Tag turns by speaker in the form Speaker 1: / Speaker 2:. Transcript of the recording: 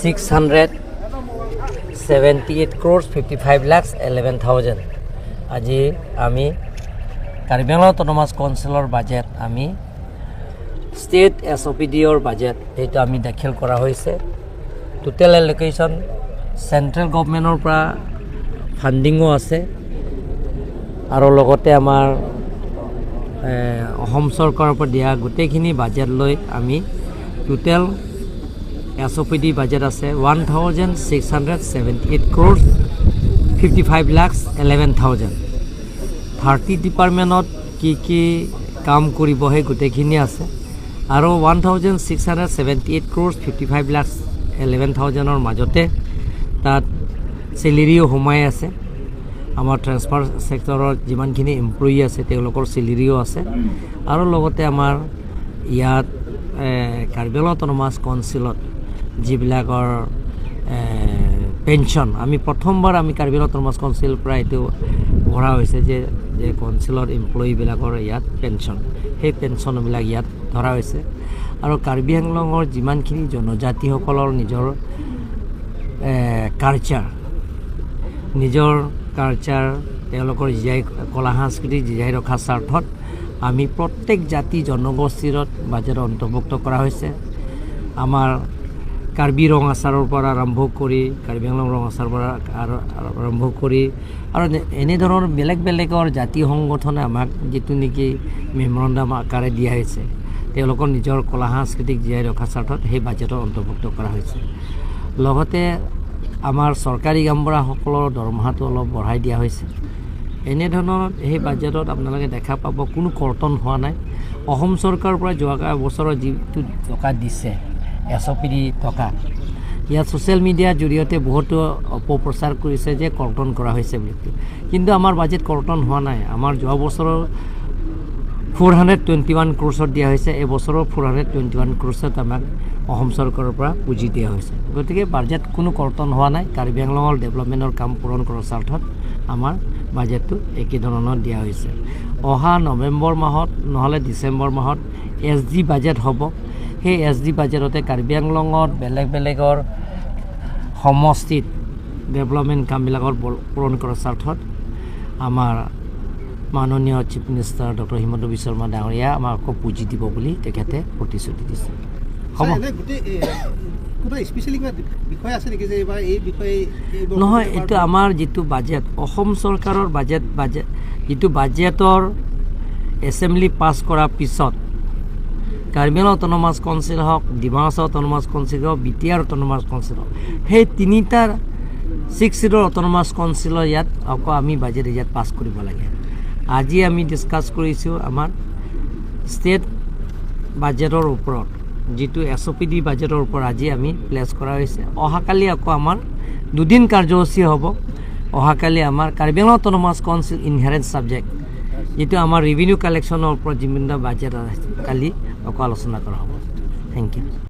Speaker 1: 678 crores 55 lakhs 11 thousand। আজি আমি Karbi Anglong autonomous কাউন্সিলৰ budget, আমি ষ্টেট এছঅ'পিডিঅ'ৰ বাজেট, সেইটো আমি দাখিল কৰা হৈছে। টোটেল এলোকেশ্যন চেণ্ট্ৰেল গভমেণ্টৰ পৰা ফাণ্ডিঙো আছে আৰু লগতে আমাৰ অসম চৰকাৰৰ পৰা দিয়া গোটেইখিনি বাজেট লৈ আমি টোটেল এছঅ'পিডি বাজেট আছে 1678 crores 55 lakhs 11 thousand। 30 ডিপাৰ্টমেণ্টত কি কি কাম কৰিব, সেই গোটেইখিনি আছে। আৰু 1678 crores 55 lakhs 11 থাউজেণ্ডৰ মাজতে তাত চেলেৰিও সোমাই আছে। আমাৰ ট্ৰেন্সফাৰ ছেক্টৰৰ যিমানখিনি এমপ্লয়ী আছে, তেওঁলোকৰ চেলেৰিও আছে। আৰু লগতে আমাৰ ইয়াত কাৰ্বি আংলং অট'নমাছ কাউন্সিলত যিবিলাকৰ পেঞ্চন, আমি প্ৰথমবাৰ আমি কাৰ্বি আংলং অট'নমাছ কাউন্সিলৰ পৰা এইটো কৰা হৈছে যে কাউন্সিলৰ এমপ্লয়ীবিলাকৰ ইয়াত পেঞ্চন, সেই পেঞ্চনবিলাক ইয়াত ধৰা হৈছে। আৰু কাৰ্বি আংলঙৰ যিমানখিনি জনজাতিসকলৰ নিজৰ কালচাৰ, নিজৰ কালচাৰ তেওঁলোকৰ জীয়াই, কলা সংস্কৃতি জীয়াই ৰখাৰ স্বাৰ্থত আমি প্ৰত্যেক জাতি জনগোষ্ঠীৰত বাজেট অন্তৰ্ভুক্ত কৰা হৈছে। আমাৰ কাৰ্বি ৰং আচাৰৰ পৰা আৰম্ভ কৰি, কাৰ্বি আংলং ৰং আচাৰৰ পৰা আৰু আৰম্ভ কৰি আৰু এনেধৰণৰ বেলেগ বেলেগৰ জাতি সংগঠনে আমাক যিটো নেকি মেমৰেণ্ডাম আকাৰে দিয়া হৈছে, তেওঁলোকৰ নিজৰ কলা সংস্কৃতিক জীয়াই ৰখাৰ স্বাৰ্থত সেই বাজেটত অন্তৰ্ভুক্ত কৰা হৈছে। লগতে আমাৰ চৰকাৰী গামবুঢ়াসকলৰ দৰমহাটো অলপ বঢ়াই দিয়া হৈছে। এনেধৰণৰ সেই বাজেটত আপোনালোকে দেখা পাব, কোনো কৰ্তন হোৱা নাই। অসম চৰকাৰৰ পৰা যোৱা বছৰৰ যিটো টকা দিছে, এছঅ'পিডি টকা, ইয়াত ছ'চিয়েল মিডিয়াৰ জৰিয়তে বহুতো অপপ্ৰচাৰ কৰিছে যে কৰ্তন কৰা হৈছে বুলি। কিন্তু আমাৰ বাজেট কৰ্তন হোৱা নাই। আমাৰ যোৱা বছৰৰ 421 ক্ৰ'ৰ্ছত দিয়া হৈছে, এই বছৰৰ 421 ক্ৰ'ৰ্ছত আমাক অসম চৰকাৰৰ পৰা পুঁজি দিয়া হৈছে। গতিকে বাজেট কোনো কৰ্তন হোৱা নাই। কাৰ্বি আংলঙৰ ডেভেলপমেণ্টৰ কাম পূৰণ কৰাৰ স্বাৰ্থত আমাৰ বাজেটটো একেধৰণৰ দিয়া হৈছে। অহা নৱেম্বৰ মাহত নহ'লে ডিচেম্বৰ মাহত এছ ডি বাজেট হ'ব। সেই এছ ডি বাজেটতে কাৰ্বি আংলঙত বেলেগ বেলেগৰ সমষ্টিত ডেভেলপমেণ্ট কামবিলাকৰ পূৰণ কৰাৰ স্বাৰ্থত আমাৰ মাননীয় chief minister doctor Himanta Biswa Sarma ডাঙৰীয়া আমাক আকৌ পুঁজি দিব বুলি তেখেতে প্ৰতিশ্ৰুতি দিছে। হ'ব।
Speaker 2: ছাৰ, এনে গোটেই কিবা স্পেচিয়েলি কিবা বিষয় আছে নেকি যে এইবাৰ এই বিষয়ে এই বৰ্ষত
Speaker 1: নহয়।
Speaker 2: এবাৰ
Speaker 1: এইটো আমাৰ যিটো বাজেট, অসম চৰকাৰৰ বাজেট, যিটো বাজেটৰ এছেম্বলি পাছ কৰাৰ পিছত কাৰ্বি আংলং অট'নমাছ কাউন্সিল হওক, ডিমা হাছাও অট'নমাছ কাউন্সিল হওক, বিটিআৰ অট'নমাছ কাউন্সিল হওক, সেই তিনিটাৰ ছিক্স চিটৰ অট'নমাছ কাউন্সিলৰ ইয়াত আকৌ আমি বাজেট ইয়াত পাছ কৰিব লাগে। আজি আমি ডিছকাছ কৰিছোঁ আমাৰ ষ্টেট বাজেটৰ ওপৰত, যিটো এছঅ'পিডি বাজেটৰ ওপৰত আজি আমি প্লেচ কৰা হৈছে। অহাকালি আকৌ আমাৰ দুদিন কাৰ্যসূচী হ'ব। অহাকালি আমাৰ Karbi Anglong autonomous council inherent subject, যিটো আমাৰ ৰেভিনিউ কালেকশ্যনৰ ওপৰত যিমান বাজেট আছে, কালি আকৌ আলোচনা কৰা হ'ব। Thank U.